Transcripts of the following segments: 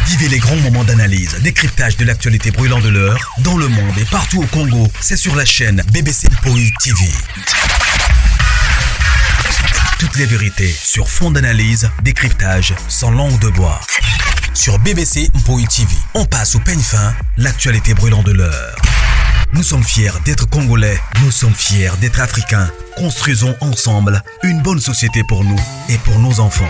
Vivez les grands moments d'analyse, décryptage de l'actualité brûlante de l'heure, dans le monde et partout au Congo. C'est sur la chaîne BBC Mpoi TV. Toutes les vérités sur fond d'analyse, décryptage, sans langue de bois. Sur BBC Mpoi TV, on passe au peigne fin l'actualité brûlante de l'heure. Nous sommes fiers d'être Congolais, nous sommes fiers d'être Africains. Construisons ensemble une bonne société pour nous et pour nos enfants.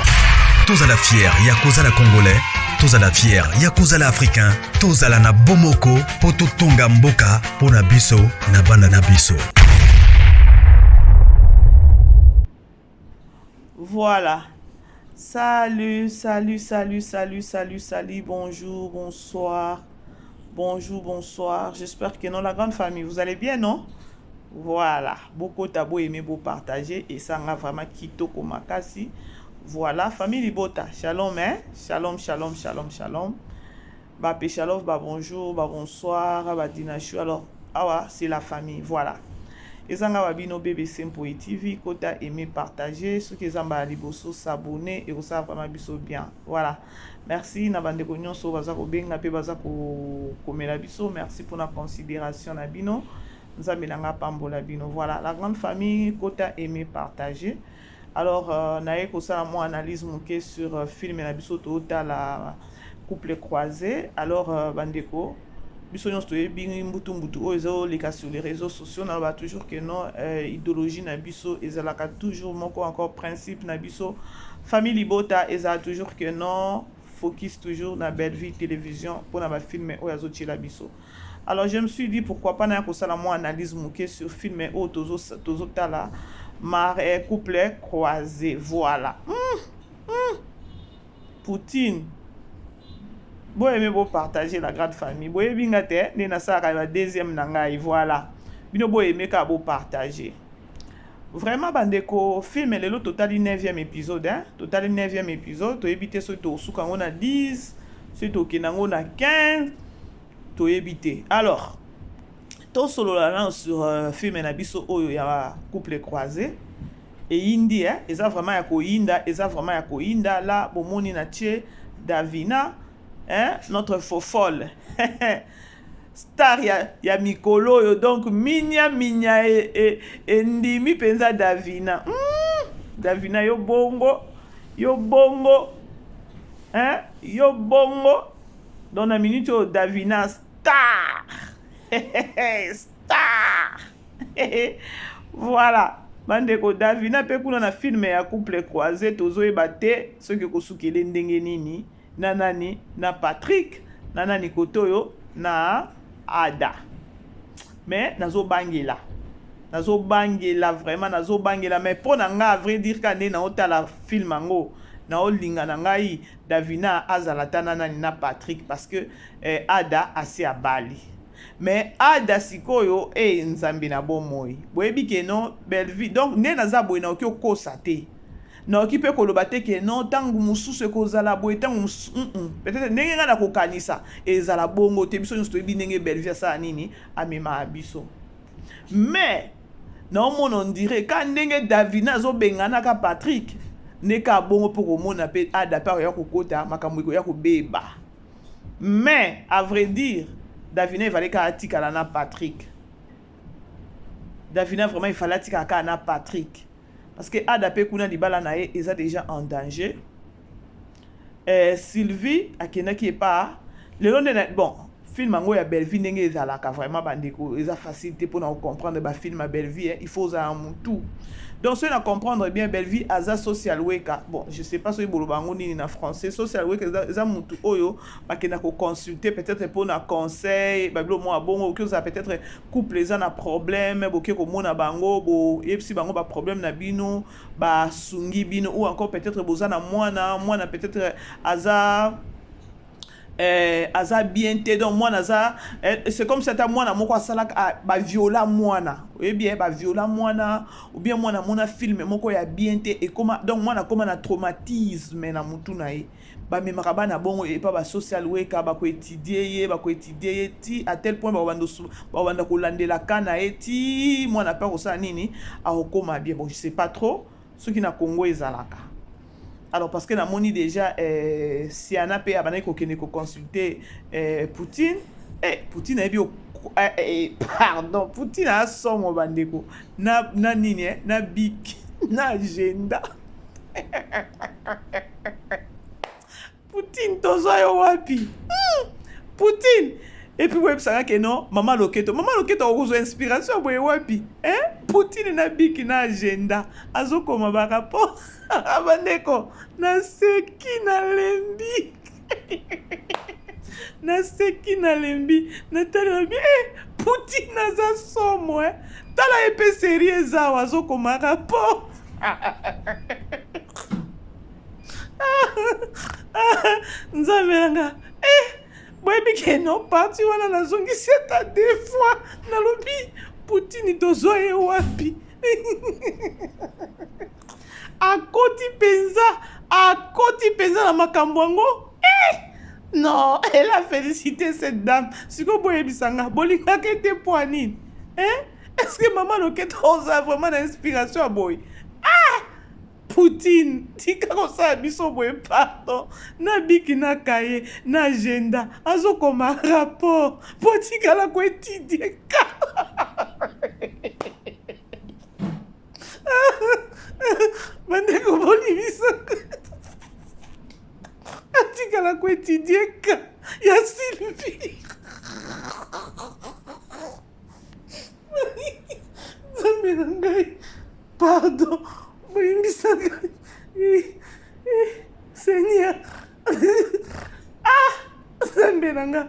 Tozala fier ya kozala Congolais, tozala fier ya kozala Africain, tozala na bomoko po totonga mboka pona biso na bana na biso. Voilà. Salut, salut, salut, salut, salut, salut. Bonjour, bonsoir. Bonjour, bonsoir. J'espère que dans la grande famille, vous allez bien, non? Voilà. Beaucoup tabo aimé, beau partager. Et ça, nga vraiment kitoko makasi. Voilà. Famille Libota. Shalom, hein? Shalom, shalom, shalom, shalom. Ba peshalov, ba bonjour, ba bonsoir, ba dinachou. Alors, awa, c'est la famille. Voilà. Eza nga wa bino BBC Mpoyi TV, kota aimer, partager, soki eza mbala liboso s'abonner ekosala vraiment biso bien. Voilà. Merci na bandeko nyonso baza kobenga pe baza kokomela biso. Merci pour la considération na bino. Nzambe na nga pambola bino. Voilà, la grande famille kota aimer, partager. Alors naye kosala mwa analyse moke sur film na biso totala couple croisé. Alors bandeko biso nyonso toyebi mbutu mbutu oyo ezoleka sur les réseaux sociaux. Naloba toujours que non, idéologie na biso ezalaka toujours moko, encore principe na biso famille libota ezala toujours que non, focus toujours na Belle Vie Télévision mpona bafilm oyo azotiela biso. Alors je me suis dit, pourquoi pas naya kosala mwa analyse moke sur film oyo tozotala mar couple croisé. Voilà. Poutine, boyemi bopartage la grande famille, boyebi nga te nde nasalaka ba deuxième na ngai. Voilà, bino boyemi kaka bopartage. Vraiment bandeko, film lelo totali 9e épisode, hein? Totali 9e épisode. Toyebi te soki tokosuka yango na 10, soki tokende yango na 15, toyebi te. Alors tosolola nano sur film na biso oyo ya couple croisé. Eyindi, eh? Eza vraiment ya koyinda, eza vraiment ya koyinda. La bomoni na tie Davina, hein? Notre fofolle star ya mikolo oyo, donc minya minya endimi mpenza Davina. Davina, yo bongo, yo bongo, hein? Yo bongo. Donc na minute oyo Davina star, star. Voilà bandeko, Davina mpe kuna na film ya couple croisé, tozoyeba te soki ekosukele ndenge nini na nani, na Patrick, na nani kote oyo na Ada. Mais nazobangela, nazobangela vraiment, nazobangela. Mais mpo na ngai, à vrai dire, ka nde naotala film yango, naolinga na ngai Davina azala ta na nani, na Patrick, parce que Ada asi abali. Mais Ada sikoyo e Nzambe na bomoi, boyebi ke non, Bellevue. Donc nde naza boye, nakoki okosa te, nakoki mpe koloba te ke non, ntango mosusu ekozala boye, ntango mosusu peut-être ndenge ngai nakokanisa ezala bongo te. Biso nyonso toyebi ndenge Bellevue asala nini, amemaka biso. Mais naomona on dirait ka ndenge Davina azobenganaka Patrick, nde ka bongo mpo komona mpe Ada mpe akoya kokota makambo, ekoya kobeba. Mais à vrai dire, Davina efale kaka atikala na Patrick. Davina vraiment efale atikala kaka na Patrick, parce que Ada mpe kuna libala na ye eza déjà en danger. Sylvie akendaki epa lelo nde na bon film yango ya Bellevue. Ndenge ezalaka vraiment bandeko, eza facile te mpona kocomprendre bafilm ya Bellevue, eh. Il faut ozala motu. Donc soki na comprendre bien, Bellevue aza social worker. Bon, je sais pas soki boloba yango nini na français. Social worker eza motu oyo bakenda koconsulte peut-être mpona conseil, babilo mwa bongo. Oki ozala peut-être couple eza na problème, boke komona bango, boyebisi bango baproblème na bino, basungi bino. Ou encore peut-être boza na mwana, mwana peut-être aza bien te, donc mwana aza c'est comme si ata mwana moko asalaka, ah, baviola mwana, oyebi, baviola mwana, ou bien mwana mona film moko ya bien te, ekoma donc mwana akoma na traumatisme na mutu na ye. Bamemaka bana bongo epa basocial worker, bakoétudie ye, bakoétudie ye ti à tel point bakobanda kolandela ka na ye ti mwana mpe akosala nini, akokoma bien. Bon, je sais pas trop soki na Congo ezalaka. Alors parce que namoni déjà eh, Siana pe abandaki kokende ko consulter eh, Poutine. Eh, Poutine ayebi eh, eh, pardon, Poutine asomo bandeko na, na nini eh, na bic na agenda. Poutine tozwa yo wapi? Poutine et puis boyebisaka ke non mama loketo, mama loketo akokozwa inspiration boye wapi hein? Poutine na biki na agenda azokoma ba rapport. Bandeko naseki nalembi. Naseki nalembi, natali nabi eh, Poutine aza somo eh. Tala ye mpe serie eza awa azokoma rapport. Nzambe na nga eh, boyebi ke no parti wana nazongisi ata deux fois, nalobi Poutine tozwa ye wapi? Akoti mpenza, akoti mpenza na makambo yango eh! Non, elle a félicité cette dame. Sikoyo boyebisa nga, bolingaka ete mpo ya nini eh? Est-ce que mama Loketo oza vraiment na inspiration ya boye? Ah! Poutine, tika kosala biso boye pardon. Na biki na kaye, na agenda, azokoma rapport po atikala ko étudier ka. Bandeko bolibisaka. Atikala ko étudier ka ya Sylvie. Nzambe na ngai, pardon, bolimbisa ngai. Seigneur. Ah, Nzambe na nga.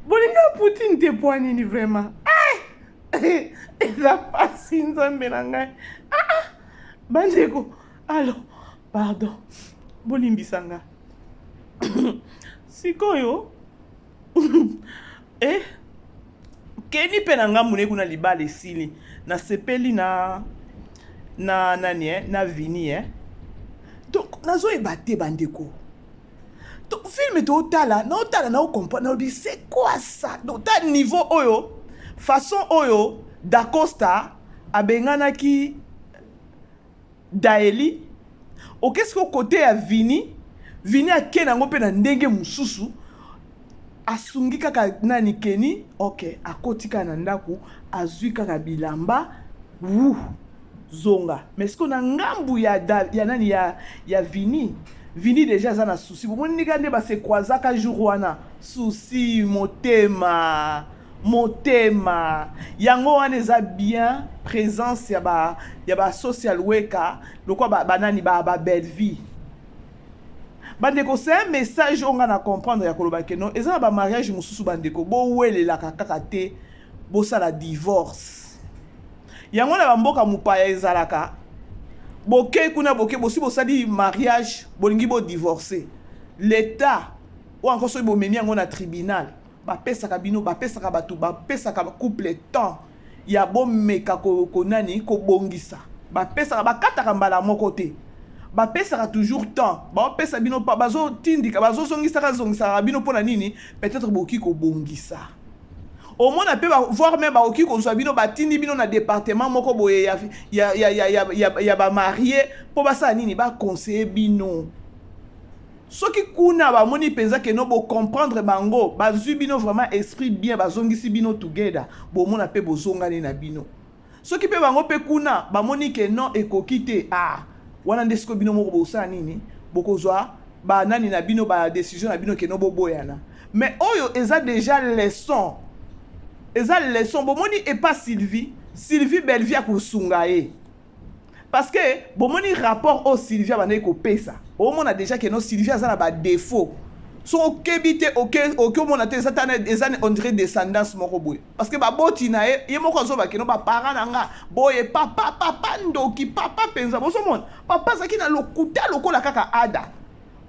Bolinga Poutine te po nini vraiment? Ah! Eza pasi Nzambe na ngai. Ah, ah. Bandeko, alors, pardon, bolimbisa nga. Sikoyo, eh, Kenny pe na ngambu ne kuna libala esili. Nasepeli na na nani eh, na Vini eh. Donc nazoyeba te bandeko. Donc film totala, naotala na comprendre, nalobi c'est quoi ça? Donc ta niveau oyo, façon oyo Dacosta abenganaki Daeli, okesi ko côté ya Vini, Vini ake nango pe na ndenge mosusu, asungi kaka nani Kenny, ok, akoti kaka na ndako, azwi kaka bilamba, wu zonga. Mais siko na ngambu ya, da, ya nani ya, ya Vini, Vini déjà aza na souci. Bomoni ndenge nde ba se croisaka jour wana, souci motema motema yango wana eza bien présence ya ba, ya ba social worker lokwa ba, ba nani ba, ba belle vie. Bandeko, c'est un message oyo nga na comprendre ya koloba ke non, eza na ba mariage mosusu bandeko bowelelaka kaka te bosala divorce. Yango na ba mboka mopaya ezalaka boke kuna boke bosi bosali mariage bolingi bo divorcer, l'état oyo encore soki bomemi yango na tribunal bapesaka bino, bapesaka bato, bapesaka couple temps ya bomeka konani kobongisa, bapesaka, bakataka mbala moko te, bapesaka toujours temps, baopesa bino pa, bazotindika, bazozongisaka zongisaka bino mpona nini, peut-être bokoki kobongisa. Omona pe ba, voire même bakoki kozwa bino, batindi bino na département moko boye ya, ya, ya, ya, ya, ya, ya ba marié mpo basala nini, ba conseiller bino. Soki kuna bamoni mpenza ke no bo comprendre bango, bazwi bino vraiment esprit bien, bazongisi bino together, bomona pe bozongani na bino. Soki pe bango pe kuna bamoni ke non ekoki te, ah wana nde sikoyo bino moko bosala nini, bokozwa ba nani na bino, ba décision na bino ke no boboyana. Mais oyo eza déjà leçon, eza leçon. Bomoni epa Sylvie, Sylvie Bellevue akosunga ye. Parce que bomoni rapport oyo Sylvie abandaki kopesa, omona déjà ke no Sylvie aza na ba défaut. So okebi te, oke, oke omona te, eza tana, eza on dirait descendance moko boye. Parce que baboti na ye, ye moko azoba ke no ba parents na nga boye, papa, papa ndoki, papa penza, bozomona papa azalaki na lokuta lokola kaka Ada.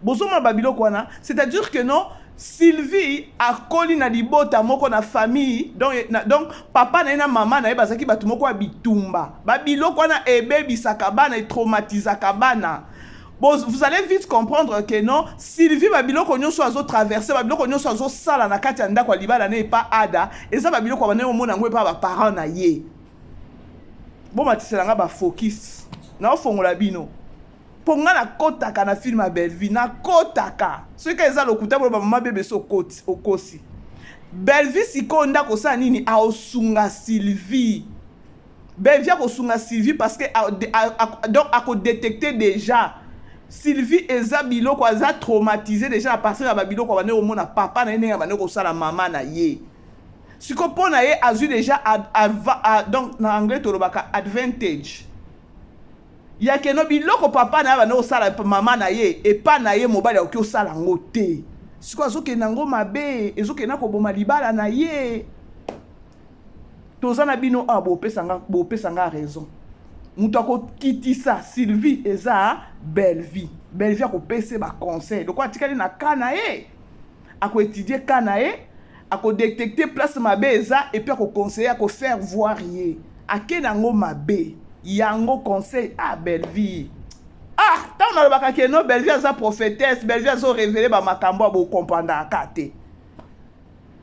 Bozomona ba biloko wana, c'est-à-dire que non Sylvie akoli na libota moko na famille, donc, na, donc papa na ye na mama na ye bazalaki bato moko ya bitumba. Ba biloko wana ebebisaka bana, etraumatisaka bana. Bon, vous allez vite comprendre que non Sylvie ba biloko nyonso azo traverser, ba biloko nyonso azo sala na kati ya ndako ya libala na ye pa Ada, eza ba biloko ba ndenge omona yango epa ba parents na ye. Bomatisela nga ba focus. Na ofongola bino. Mpo nga nakotaka na film ya Bellevue, nakotaka. Soki eza lokuta boloba mama bebe so okoti, okosi. Bellevue sikoyo nde akosala nini? Aosunga Sylvie. Bellevue akosunga Sylvie parce que donc akodetecte déjà Sylvie eza biloko aza traumatisé déjà à partir ya babiloko abandi komona papa na ye ndenge abandi kosala mama na ye. Sikoyo mpo na ye azwi déjà donc na anglais tolobaka advantage ya keno biloko papa na ye abandi kosala mama na ye epa na ye mobali akoki kosala yango te. Sikoyo azokende yango mabe, ezokende koboma libala na ye. Toza na bino awa, bopesa nga raison. Moto akokitisa Sylvie eza Bellevue. Bellevue akopesa baconseil lokola atikali na ka na ye, akoétudie ka na ye, akodetecte place mabe eza et puis akoconseille, akofaire voir ye ake nango mabe yango conseil. Ah, Bellevue, ah, ntango nalobaka ke no Bellevue aza prophétesse, Bellevue azorévéler bamakambo ya bokomprendaka te.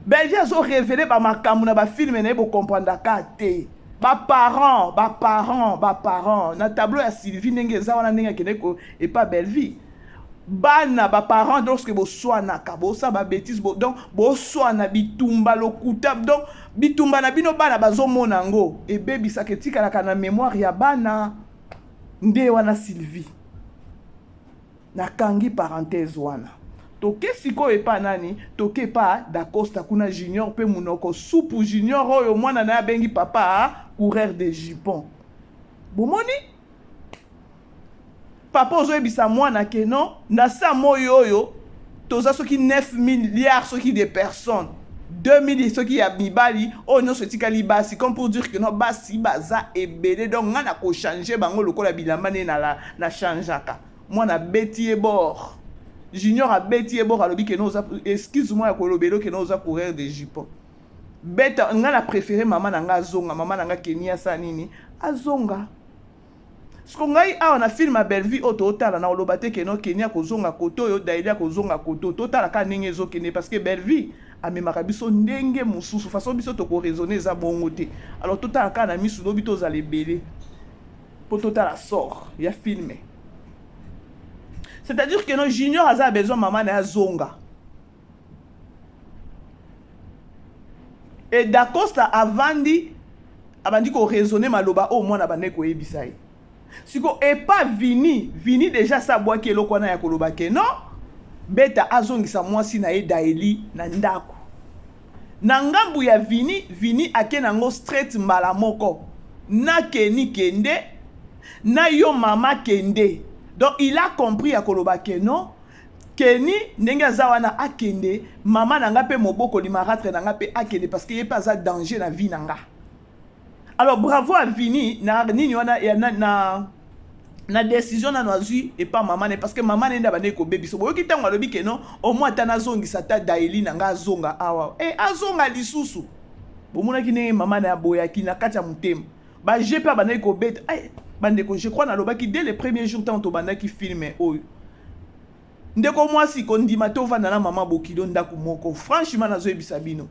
Bellevue azorévéler bamakambo na bafilm na ye, bokomprendaka te. Baparent, baparent, baparent na tableau ya Sylvie ndenge eza wana, ndenge akende epa Bellevue, bana, baparent, lorsque boswanaka, bosala babétise bo, donc boswana bitumba lokuta, donc bitumba na bino bana bazomona yango, ebebisaka, etikalaka na mémoire ya bana. Nde wana Sylvie, nakangi parenthèse wana. Toke sikoyo epa nani? Toke epa Dacosta kuna. Junior mpe monoko supu. Junior oyo mwana na ye abengi papa coureur de jupon. Bomoni papa ozoyebisa mwana ke non, na sa moi oyo toza soki 9 milliards soki de personnes, 2000 soki ya mibali, oyo nyonso etikali basi, comme pour dire que non, basi baza ebele, donc ngai na kochange bango lokola bilamba nde na changeaka. Mwana abeti ye bord, Junior abeti ye bord, alobi ke non, oza, excuse moi ya kolobela, ke non, oza coureur de jupon. Beta ngai na préféré mama na ngai azonga, mama na ngai Keni asala nini, azonga. Siko ngai awa na film ya Bellevue oyo totala, na oloba te ke non, Keni akozonga kote oyo, Daeli akozonga kote oyo. Totala kaka ndenge ezokende, parce que Bellevue amemaka biso ndenge mosusu, façon biso tokoraisonne eza bongo te. Alors totala kaka na misu, lobi tozala ebele mpo totala sort ya film. C'est-à-dire que no Junior aza besoin mama na ye azonga e Dacosta avandi, abandi koraisonne maloba oyo mwana abandaki koyebisa ye. Siko epa Vini, Vini déjà sa abwaki eloko wana ya koloba ke non, beta azongisa mwasi na ye Daeli na ndako. Na ngambu ya Vini, Vini ake nango straight mbala moko na Keni kende na yo mama kende. Donc il a compris ya koloba ke non, Keni ndenge aza wana akende, mama na nga mpe mobokoli marâtre na nga mpe akende, parce que ye mpe aza danger na vie na nga. Alors bravo à Vini na nini wana ya na décision nano azwi epa mama ne, parce que mama ne nde abandaki kobebisa. Boyoki ntango alobi ke non, au moins ata nazongisa ata Daeli na nga azonga awa e azonga lisusu. Bomonaki ndenge mama na aboyaki na kati ya motema, baje mpe abandaki kobeta. Ay, bandeko, je crois nalobaki dès le premier jour ntango tobandaki film oyo, ndeko mwasi kondima te ovanda na mama bokilo ndako moko. Franchement, nazoyebisa bino,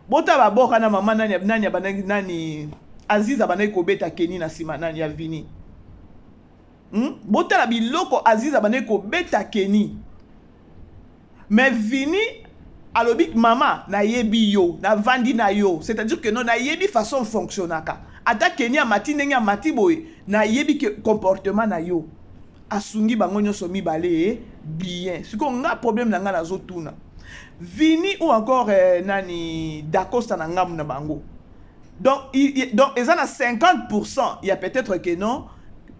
bota baboka na mama nani, nani abandaki, nani, Aziz abandaki kobeta Keni na nsima nani ya Vini, Botala biloko Aziz abandaki kobeta Keni, mais Vini alobi: "Mama, nayebi yo, navandi na yo, c'est-à-dire que non, nayebi façon fonctionnaka. Ata Keni amati ndenge amati boye, nayebi ke comportement na yo." Asungi bango nyonso mibale bien. Sikoyo nga problème na nga, nazotuna Vini ou encore nani, Dacosta na ngambu na bango. Donc eza na 50 ya peut-être que non,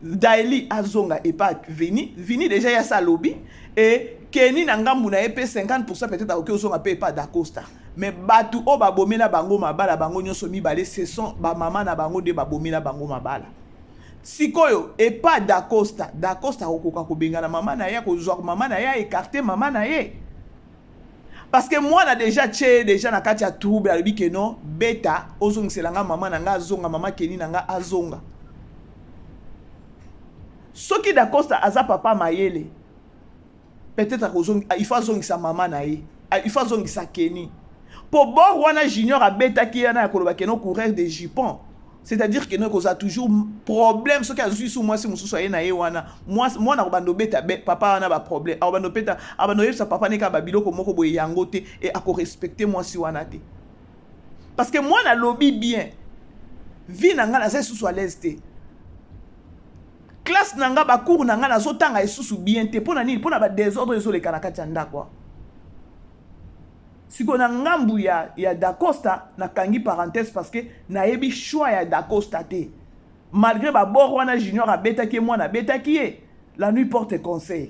Daeli azonga epa Vini. Vini déjà ya sa alobi e Keni na ngambu na ye mpe 50 peut-être akoki ozonga mpe epa Dacosta. Mais bato oyo babomela bango mabala, bango nyonso mibale, ce sont bamama na bango nde babomela bango mabala. Sikoyo epa Dacosta, Dacosta akokoka kobengana mama na ye, akozwa mama na ye, aécarte mama na ye, parce que mwana déjà tie déjà na kati ya trouble. Alobi ke non, beta ozongisela nga mama na nga azonga, mama Keni na nga azonga. Soki Dacosta aza papa mayele, peut-être il faut azongisa mama na ye, il faut azongisa Keni, mpo bor wana Junior abetaki ye wana ya koloba ke non, coureur de jupon. C'est-à-dire que no kozala toujours problème soki azwi su mwasi mosusu aye na ye wana, mwana akobanda obeta papa wana ba problème, akobanda obeta, akobanda oyebisa papa ne kaka babiloko moko boye yango te, e akorespecte mwasi wana te. Parce que mwana alobi bien, vie na ngai naza lisusu à l'aise te, classe na ngai, bacours na ngai nazotanga lisusu bien te. Mpo na nini? Mpo na badésordre ezoleka na kati ya ndako. Sikoyo na ngambu ya Dacosta, nakangi parenthèse parce que nayebi choix ya Dacosta te. Malgré babord wana Junior abetaki ye, mwana abetaki ye, la nuit porte conseil.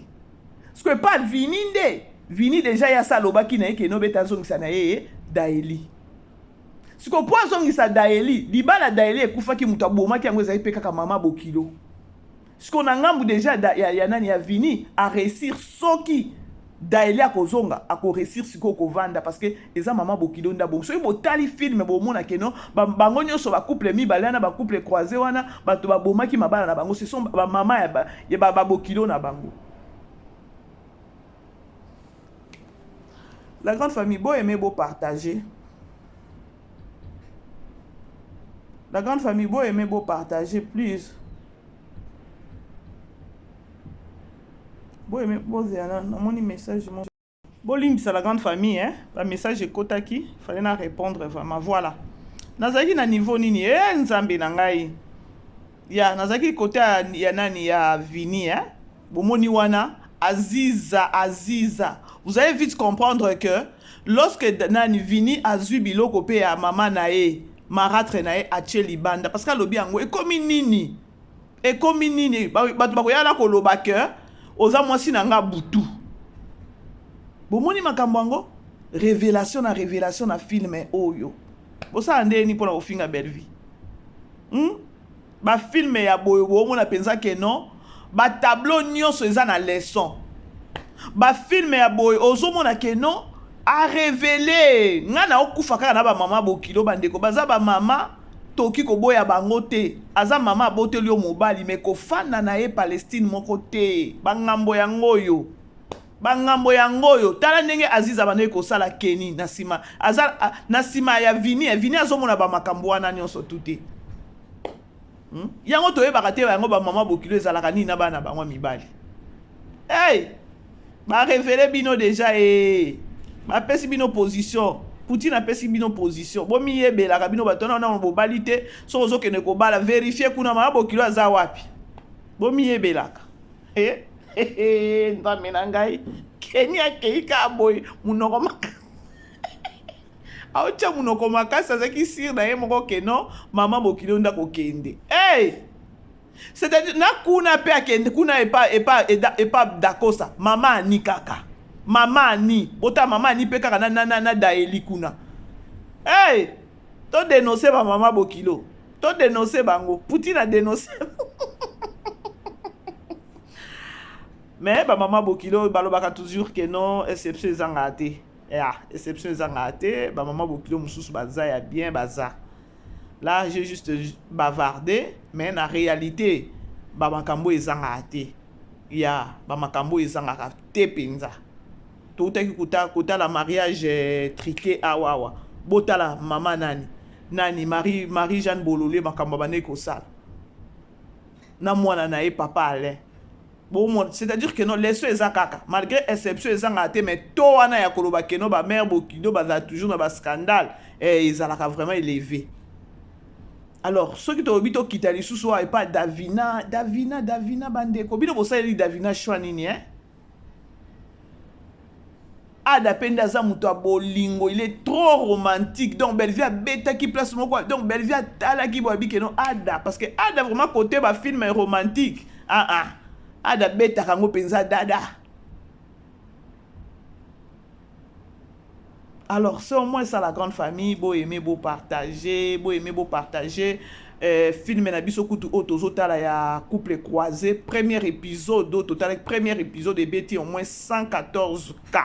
Sikoyo epa Vini nde, Vini déjà ye asa alobaki na ye kende obeta, azongisa na ye Daeli. Sikoyo mpo azongisa Daeli, libala Daeli ekufaki, moto abomaki yango ezali mpe kaka mama bokilo. Sikoyo na ngambu déjà ya nani, ya Vini, aréussir. Soki Daeli akozonga, akoréussir sikoyo kovanda, parce que eza mama bokilo nde abongi. Soki botali film, bomona ke non, bango nyonso bacouple mibale wana, bacouple croisé wana, bato babomaki mabala na bango, ce sont bamama ya babokilo na bango. La grande famille, bo aimer, bo partager. La grande famille, bo aimer, bo partager plus. Bo aimer, bozela, namoni message moko. Bolimbisa la grande famille, hein? Ba message ekotaki, fallait na répondre vraiment. Voilà. Nazalaki na niveau nini? Eh, Nzambe na ngai. Ya, nazalaki côté ya nani, ya Vini, hein? Bomoni wana Aziza, Aziza. Vous allez vite comprendre que lorsque nani, Vini azwi biloko pe ya mama na ye, marâtre na ye, atie libanda, parce que alobi yango ekomi nini? Ekomi nini? Bato bakoya na koloba ke oza mwasi na nga butu. Bomoni makambo yango, révélation na révélation na film oyo. Bosala ndeni mpona kofinga Bellevue? Bafilm ya boye, bomona mpenza ke non, batableau nyonso eza na leçon. Bafilm ya boye, ozomona ke non, arévéler. Ngai na okufa kaka na bamama bokilo. Bandeko baza bamama, toki koboya bango te. Aza mama, aboteli yo mobali, me kofanda na ye Palestine moko te. Bangambo yango oyo, bangambo yango oyo. Tala ndenge Aziza bandeki kosala Keni na nsima, aza na nsima ya Vini. Vini azomona bamakambo wana nyonso tu te. Yango toyebaka te, yango bamama bokilo ezalaka nini na bana bango mibali? Hey! Barévéler bino déjà e bapesi bino position. Poutine apesi bino position, bomiyebelaka bino bato wana. Bobali te, soki ozokende kobala, vérifie kuna mama bokilo aza wapi. Bomiyebelaka. Nzambe na ngai, Keni akei kaka boye, monoko makasi, aotya monoko makasi. Azalaki sûr na ye moko ke non, mama bokilo nde akokende. Hey! C'est-à-dire na kuna mpe akende kuna epa Dakosa, mama ani kaka, mama ani bota, mama ani mpe kaka na Daeli kuna. Hey! Todénonce bamama bokilo, todénonce bango. Poutine adénonce, mais bamama bokilo balobaka toujours ke non, exception ezangaka te. Ya, exception ezangaka te. Bamama bokilo mosusu baza ya bien, baza là. J'ai juste bavardé, mais na réalité bamakambo ezangaka te. Ya, bamakambo ezangaka te mpenza. Toutaki kotala mariage truqué awa awa. Botala mama nani nani, Marie Jeanne Bolole, makambo bandeki kosala na mwana na ye papa Alain. Bomona, c'est-à-dire que non, leçon eza kaka, malgré exception ezangaka te, mais to wana ya koloba ke non, bamare bokilo bazala toujours na bascandale, ezalaka vraiment élevé. Alors soki tolobi tokita lisusu awa epa Davina, Davina, Davina, bandeko, bino bosaleli Davina choix nini, eh? Ada mpe nde aza moto ya bolingo, il est trop romantique. Donc Bellevue abetaki place moko, donc Bellevue atalaki boye, abi ke non, Ada, parce que Ada vraiment côté bafilm romantique, ah ah, Ada abetaka yango mpenza dada. Alors c'est au moins ça, la grande famille. Bo aimer, bo partager, bo aimer, bo partager. Film na biso kutu oyo tozotala ya couple croisé, premier épisode oyo totalaki, premier épisode ebeti au moins 114 k.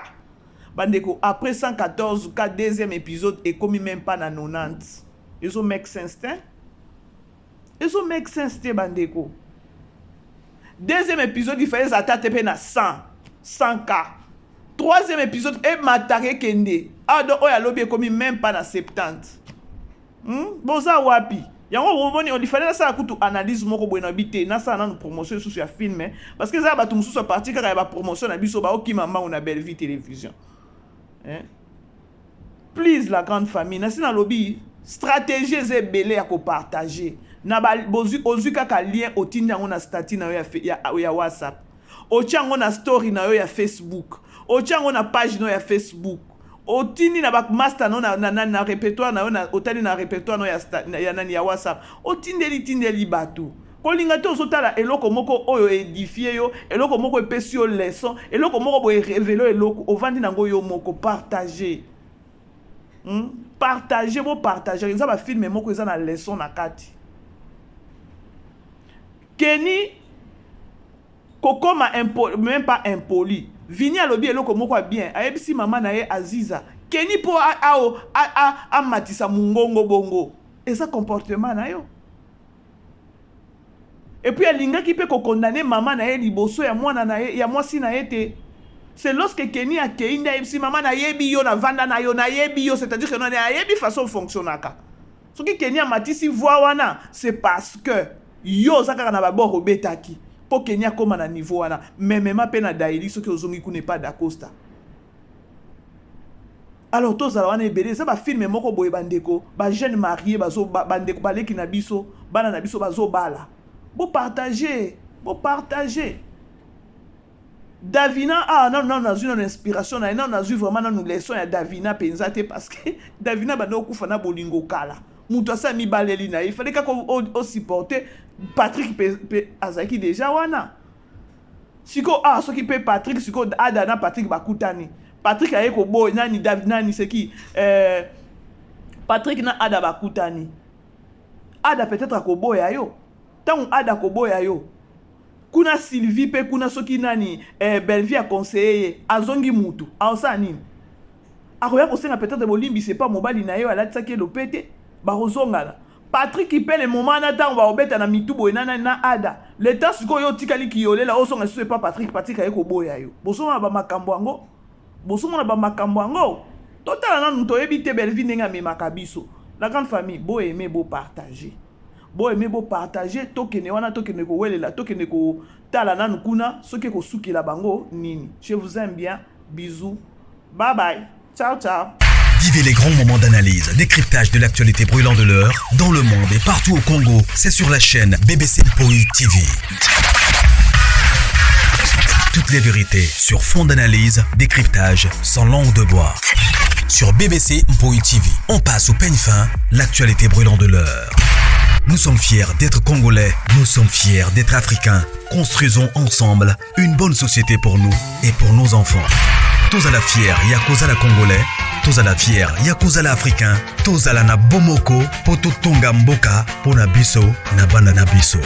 Bandeko, après 114 k, deuxième épisode ekomi même pas na 90. Ezo make sense te, ezo make sense te, bandeko. Deuxième épisode, il fallait eza ata te mpe na 100, 100 k. Troisième épisode emataka, ekende. Ah, donc oyo alobi ekomi même pas na 70. Boza wapi? Yango omoni, il fallait nasala kutu analyse moko boye na bi te, nasala nanu promotion lisusu ya film, parce que eza bato mosusu a partir kaka ya bapromotion na biso baokima mbangu na Bellevue Télévision, hein? Please, la grande famille, nasi nalobi stratégie eza ebele ya kopartage na ozwi kaka lien, otindi yango na statut na yo ya WhatsApp, otia yango na story na yo ya Facebook, otia yango na page na yo ya Facebook, otindi na bamaster no na répertoire na yo, otali na répertoire no ya nani, ya WhatsApp, otindeli tindeli bato. Kolinga te ozotala eloko moko oyo édifie yo, eloko moko epesi yo leçon, eloko moko boye révéler eloko, ovandi nango yo moko. Partage, Partage, bopartage. Eza bafilm moko eza na leçon na kati. Keni kokoma même pas impoli. Vini alobi eloko moko ya bien, ayebisi mama na ye Aziza Keni mpo amatisa mongongo bongo, eza comportement na yo. Et puis alingaki mpe kokondane mama na ye liboso ya mwana na ye ya mwasi na ye te. C'est lorsque Keni akei nde ayebisi mama: "Nayebi yo, navanda na yo, nayebi yo." C'est-à-dire que nani ayebi façon fonctionnaka. Soki Keni amatisi voix wana, c'est parce que yo oza kaka na babord, obetaki mpo Keni akóma na niveau wana. Memema mpe na Daili, soki ozongi kuna epa Dacosta. Alors tozala wana ebele. Eza bafilm moko boye, bandeko bajeune marié, bandeko baleki na biso, bana na biso bazobala, bopartage, bopartage. Davina, ah nanu nanu nazwi nanu inspiration na ye, nanu nazwi vraiment nanu leçon ya Davina mpenza te, parce que Davina banda okufa na bolingo kala. Moto asala mibaleli na ye, ifale kaka osupporte. Patrick mpe azalaki déjà wana. Sikoyo, ah, soki mpe Patrick, sikoyo Ada na Patrick bakutani, Patrick aye koboya nani, David nani, seki Patrick na Ada bakutani, Ada peut-être akoboya yo. Ntango Ada akoboya yo kuna, Sylvie mpe kuna, soki nani, Bellevie aconseille ye, azongi mutu, aosala nini? Akoya kosenga peut-être bolimbisi epa mobali na ye oyo alatisaki elope te, bakozongana. Patrik mpe le moment na ntango bakobeta na mitu boye na nani, na Ada, leta sikoyo otikali kiyolela, ozonga lisusu epa Patrik, Patrik aye koboya yo. Bozomona bamakambo yango, bozomona bamakambo yango. Totala nanu, toyebi te Bellevie ndenge amemaka biso. La grande famille, boaime, bopartage, boaime, bopartage. Tokende wana, tokende kowelela, tokende kotala nanu kuna soki ekosukela bango nini. Je vous aime bien, bisous, bye bye, ciao ciao. Vivez les grands moments d'analyse, décryptage de l'actualité brûlante de l'heure, dans le monde et partout au Congo. C'est sur la chaîne BBC Mpoi TV. Toutes les vérités sur fond d'analyse, décryptage, sans langue de bois. Sur BBC Mpoi TV, on passe au peigne fin l'actualité brûlante de l'heure. Nous sommes fiers d'être Congolais, nous sommes fiers d'être Africains. Construisons ensemble une bonne société pour nous et pour nos enfants. Tozala fier ya kozala Congolais, tozala fier ya kozala Africain, tozala na bomoko po totonga mboka mpo na biso na bana na biso.